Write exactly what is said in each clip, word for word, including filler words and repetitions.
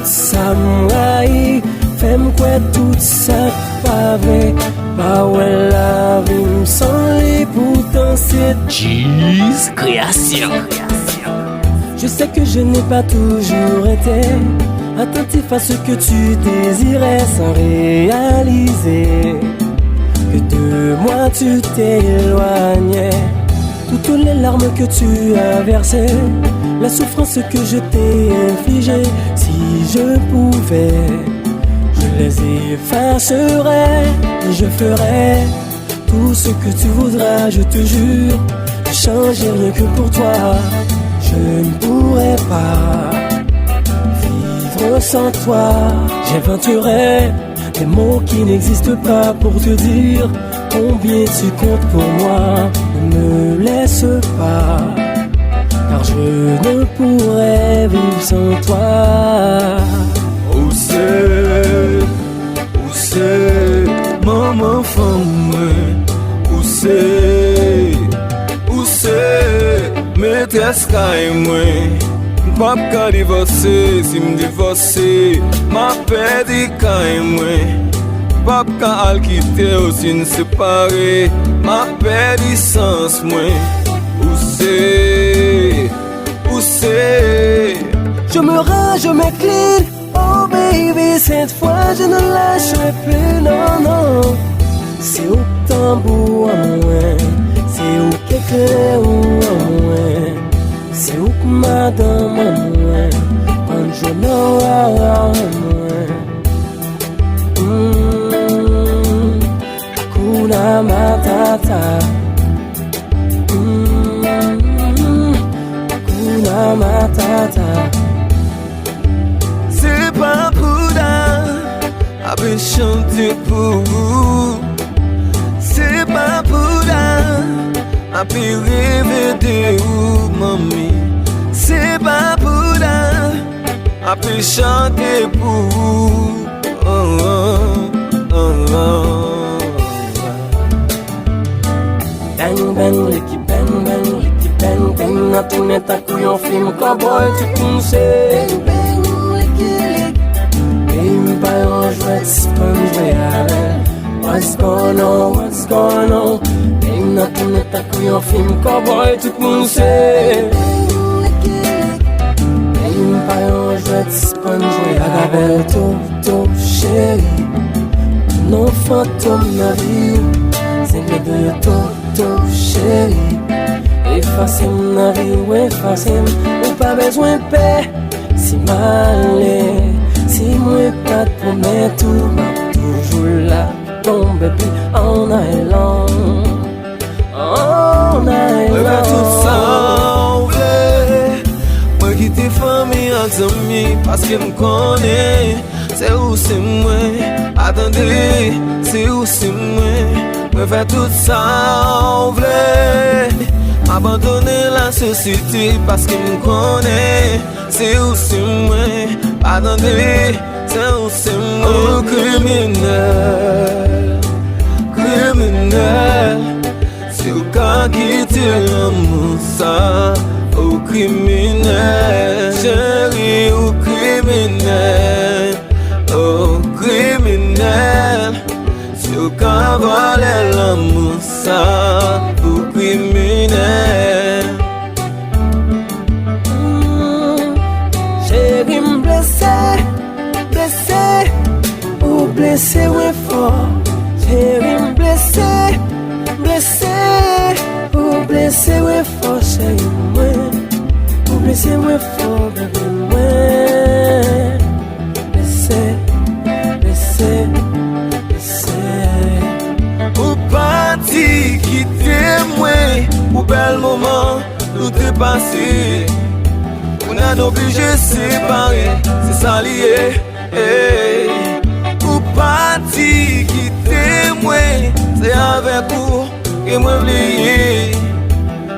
Sa m rayi, fè m kwè tout sa k pa vre. Pa wè lavi m san li, poutan se Jeez Création. Je sais que je n'ai pas toujours été attentif à ce que tu désirais, sans réaliser que de moi tu t'éloignais. Toutes les larmes que tu as versées, la souffrance que je t'ai infligée, si je pouvais, je les effacerais. Je ferais tout ce que tu voudras, je te jure. Ne changer rien que pour toi, je ne pourrais pas vivre sans toi. J'inventerai des mots qui n'existent pas pour te dire combien tu comptes pour moi. Ne me laisse pas, car je ne pourrais vivre sans toi. Ou se, ou se manman fanm mwen. Ou se, ou se metrès kay mwen. M p ap ka divòse, si m divòse, m ap pèdi kay mwen. M p ap ka al kite w, si n separe, m ap pèdi sans mwen. Ou se, ou se. Je me rends, je m'incline. Oh baby, cette fois je ne lâcherai plus, non, non. Se ou k tanbou an mwen, se ou k eklè an mwen, se ou k madanm an mwen, panjona an mwen. Mm, Hakuna Matata. Mm, Hakuna Matata. Se pa pou da ape chante pou ou. Se pa pou da ape reve de ou, manmi. Se pa pou da ape chante pou ou. Oh, oh, oh, oh. Bang, bang, liki, bang, bang, liki, bang, bang. Nan tounen tankou yon fim cowboy, tout moun se bang, bang, liki, liki. Peyi m pa yon jwèt, sispann jwe avè l. What's going on, what's going on? Peyi m nan tounen tankou yon fim cowboy, tout moun se bang, liki, liki. Peyi m pa yon jwèt, sispann jwe avè l. To, to, cheri, non fantom nan vi w. Se de to, to, cheri. Efase m nan vi w, efase m. Ou pa bezwen pè si m ale. Si mwen pa t pwomèt ou, m ap toujou la. Tonbe pi an aylan. An aylan. Mwen fè tout sa w vle. Mwen kite fanmi ak zanmi, paske m konnen se ou se mwen. Atande, se ou se mwen. Mwen fè tout sa w vle. M abandone lasosyete, paske m konnen se ou se mwen. Atande, se ou se mwen. Ou kriminèl, kriminèl. Si w ka kite lanmou sa, ou kriminèl. Cheri, ou kriminèl, ou kriminèl. Si w ka vòlè lanmou sa, ou kriminèl. Mm, cheri, m blese, blese, ou blese mwen fò. Cheri, m blese, blese, ou blese mwen fò, cheri mwen. Ou blese mwen fò, bebe mwen. Blese, blese, blese. Ou pati kite mwen pou bèl moman nou te pase. Kounye a nou oblije separe, se sa li ye. Ey, ou pati kite mwen, se avèk ou ke mwen vle ye.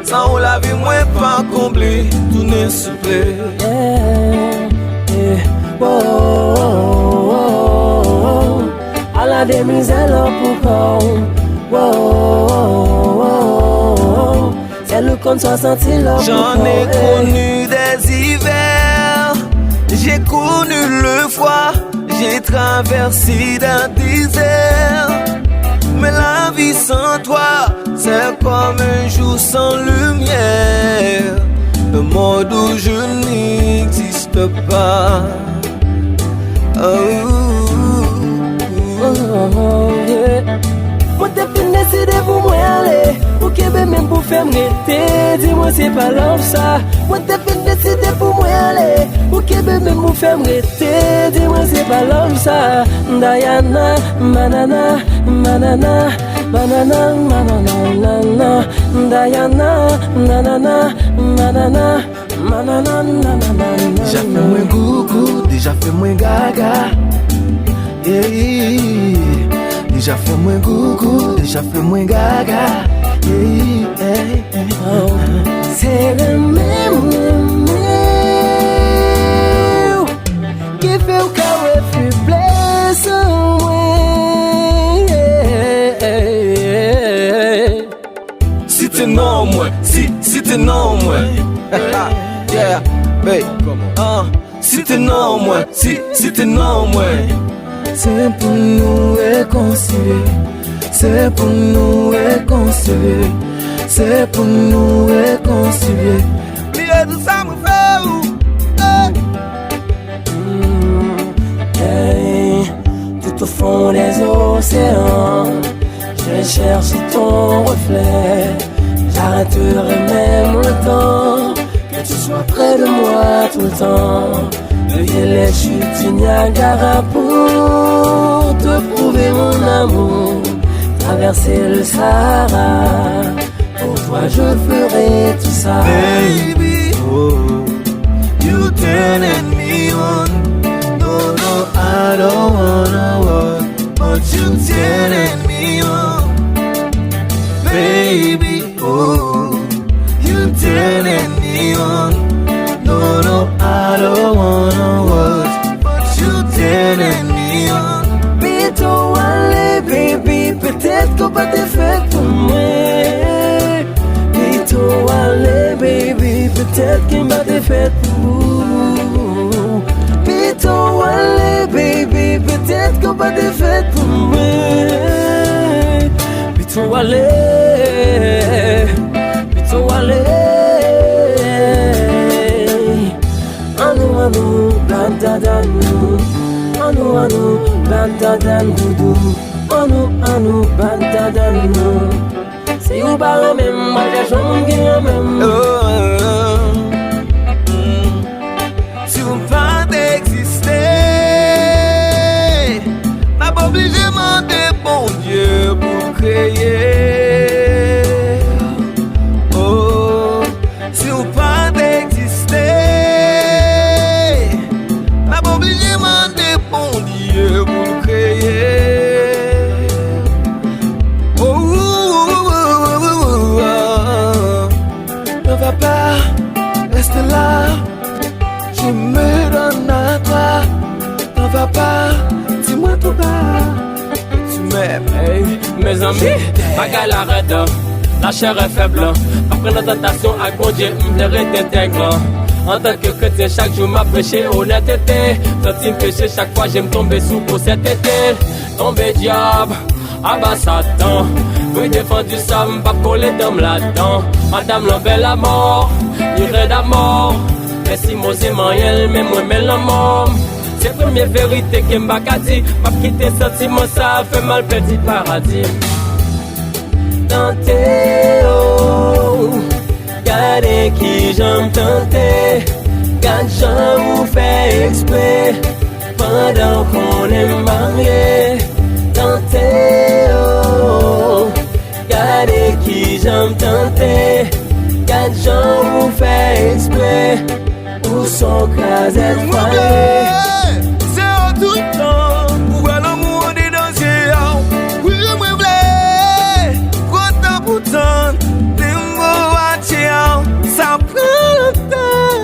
San ou lavi mwen pa konble, tounen souple. Yeah, yeah, oh, oh, oh, oh. Ala de mizè lò pou kò w. Oh, oh, oh, oh, oh. Sèl ou konn sa w santi lò pou kò w. J'en ai connu des hivers J'ai connu le froid, j'ai traversé le désert. Mais la vie sans toi, c'est comme un jour sans lumière. Un monde où je n'existe pas. Oh. Mwen te fin deside pou mwen ale, ou kenbe men m pou fè m rete. Di mwen se pa love sa. Mwen te fin deside pou mwen ale, ou kenbe men m pou fè m rete. Di mwen se pa love sa. Diana, manana, manana, manana, manana, nana. Diana, nanana, manana. Deja fè mwen gougou, deja fè mwen gaga. Deja fè mwen gougou, deja fè mwen gaga. Se renmen mwen ki fè w ka wè feblès an mwen. Si te nan mwen, si, si te nan mwen. Yeah, babe. Uh, si te nan mwen, si, si te nan mwen. Se pou nou rekonsilye. Se pou nou rekonsilye. Se pou nou rekonsilye. Bliye tout sa mwen fè ou. Tout au fond des océans, je cherche ton reflet. J'arrêterai même le temps que tu sois près de moi tout le temps. Lever les chutes du Niagara pour te prouver mon amour. Traverser le Sahara, pour toi je ferai tout ça. Baby, oh, you turning me on. No, no, I don't wanna walk, but you turning me on. Baby, oh, you turning me on. No, no, I don't wanna watch, but you turning me on. Pito w ale, baby, petèt ke w pa te fèt pou mwen. Pito w ale, baby, petèt ke m pa te fèt pou ou. Pito w ale, baby, petèt ke w pa te fèt pou mwen. Pito w ale, pito w ale. Annou, annou, bat dada nou. Annou, annou, bat dada n doudou. Annou, annou, bat dada nou. Si ou pa renmen m, m pa chèche yon moun ki renmen m. Si w pa t egziste, m ap oblije mande Bondye pou l kreye. Oh, si w pa t egziste, m ap oblije mande Bondye pou l kreye. Oh, oh, oh, oh, oh, oh. Non, papa, reste là. Je me donne à toi. Non, papa, dis-moi tout bas. Tu m'aimes. Hey, mezanmi, bagay la rèd. La chair est faible. Pa pran nan tantasyon ak Bondye, m vle ret entèg. Antanke kretyen, chak jou m ap preche onètete. Santi m peche chak fwa je m tonbe sou konsètete. Tonbe dyab, aba Satan. Wi, defann di sa, m p ap kole dan m ladan. Madanm lan bèl amò, li rèd amò. Mèsi Bondye manyen l, men mwen men lanmò. Se premye verite ke m pa ka di. M p ap kite santiman sa fè m al pèdi paradi. Tante, oh, gade kijan m tante. Gad jan ou fè eksprè. Pandan w konnen m marye, tante, oh. Gade kijan m tante. Gad jan ou fè eksprè. Ou s on krazèt fwaye. Se ou toutan, ou wè lanmou andedan zye a w. Wi, mwen vle, kontan pou tann, men m gon atye a w. Sa pran lontan,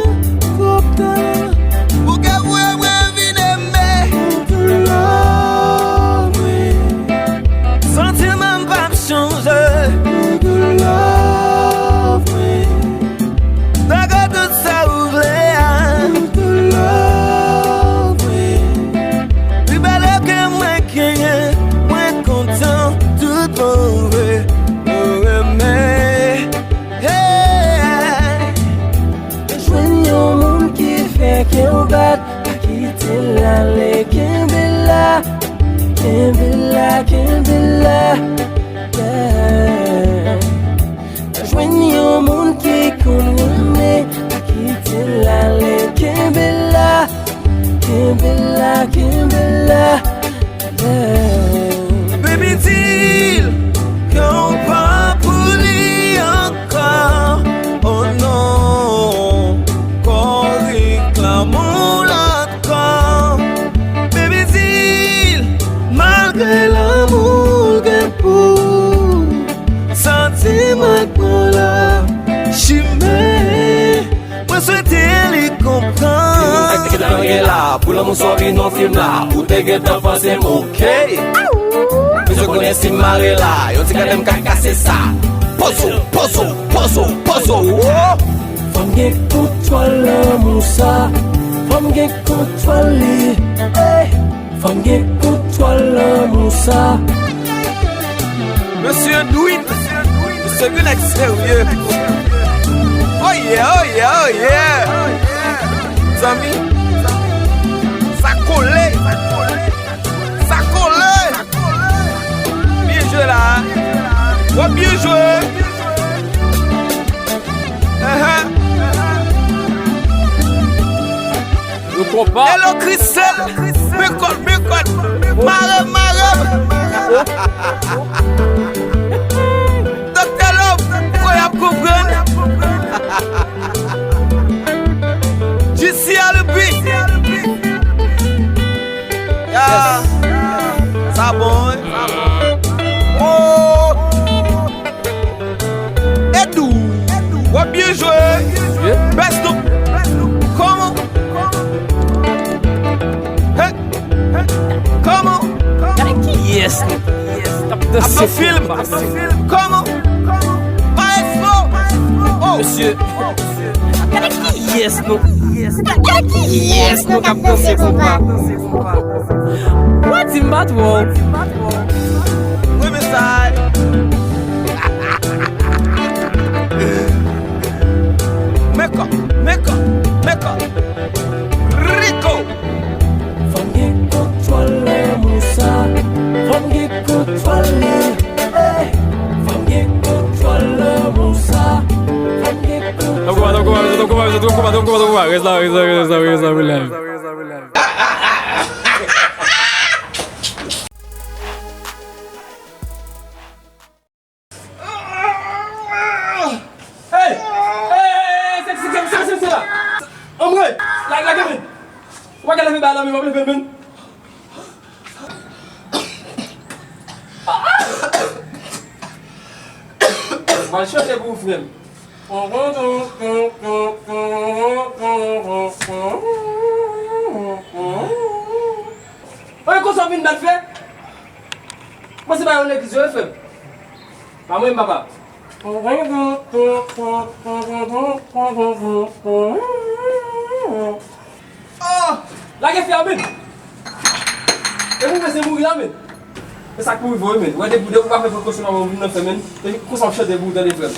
twòp tan. Ou ka voye mwen vin enbe. Ou tou love mwen. Santiman m p ap chanje. Ou tou love mwen. Dakò, tout sa ou vle a. Ou tou love Kenbe la, yeah. Jwenn yon moun ki konn renmen, pa kite l ale. Kenbe la, kenbe la, kenbe la, yeah. Baby, di l ke w pa pou li ankò. Oh non, kò reklame w lòt kò. Baby, di l, malgre lanmou l gen pou w, santiman k pran la chimen. Mwen swete li konprann. Sa k te gentan gen la, pou lanmou sa w vin nan fim la. Ou te gentan panse m oke. Bezwen konnen si m mare la, yon ti gade m ka kase sa. Pozo, pozo, pozo, pozo, oh. Fò m gen kontwòl lanmou sa. Fò m gen kontwòl li. Ey. Fò m gen kontwòl lanmou sa. Mesye Edwin, mesye Edwin, nèg serye. Oh yeah, oh yeah, oh yeah. Zanmi, sa kole, sa kole. Byen jwe la. W ap byen jwe. Ahan. Yo konpa. Hello Christelle, bekòt, bekòt, mare, mare. Doktè Love, kwè y ap konprann. G C L B. Ya. Sa bon, wi. Oh. Edou, w ap byen jwe. Best of. Kòman? Hey, hey, kòman? Gade kiyès nou k ap danse film. Kòman? Maestro. Oh. Mesye. Gade kiyès nou. Gade kiyès nou k ap danse konpa. Wa di m pa twò. Wi, mesaj. Mekò, mekò, mekò. Rico. Fò m gen kontwòl lanmou sa. Fò m gen kontwòl li. Ey. Fò m gen kontwòl lanmou sa. Fò m gen kontwòl. Don't go, don't go, don't go, don't go, don't go, don't go, don't go. Rest la, rest la, rest la, rest la, rest la. Hey! Hey, hey, hey, se, se, se, se, se, se la. Anmwe! Lage, lage men. Ou pa ka leve ba lanmè, w ap leve men. M al chante pou ou, frè m. Oye, konsa w vin bat fè? Mwen se pa yon legliz yo, frè m. Pa mwen, papa. Oh! Lage fè a, men! E pou mwen se mouri la, men! E sa k pou rive w, men! Wè, depi, depi w pa fè prekosyon, papa, w vin nan fè, men! E konsa w chante pou w tande, frè m.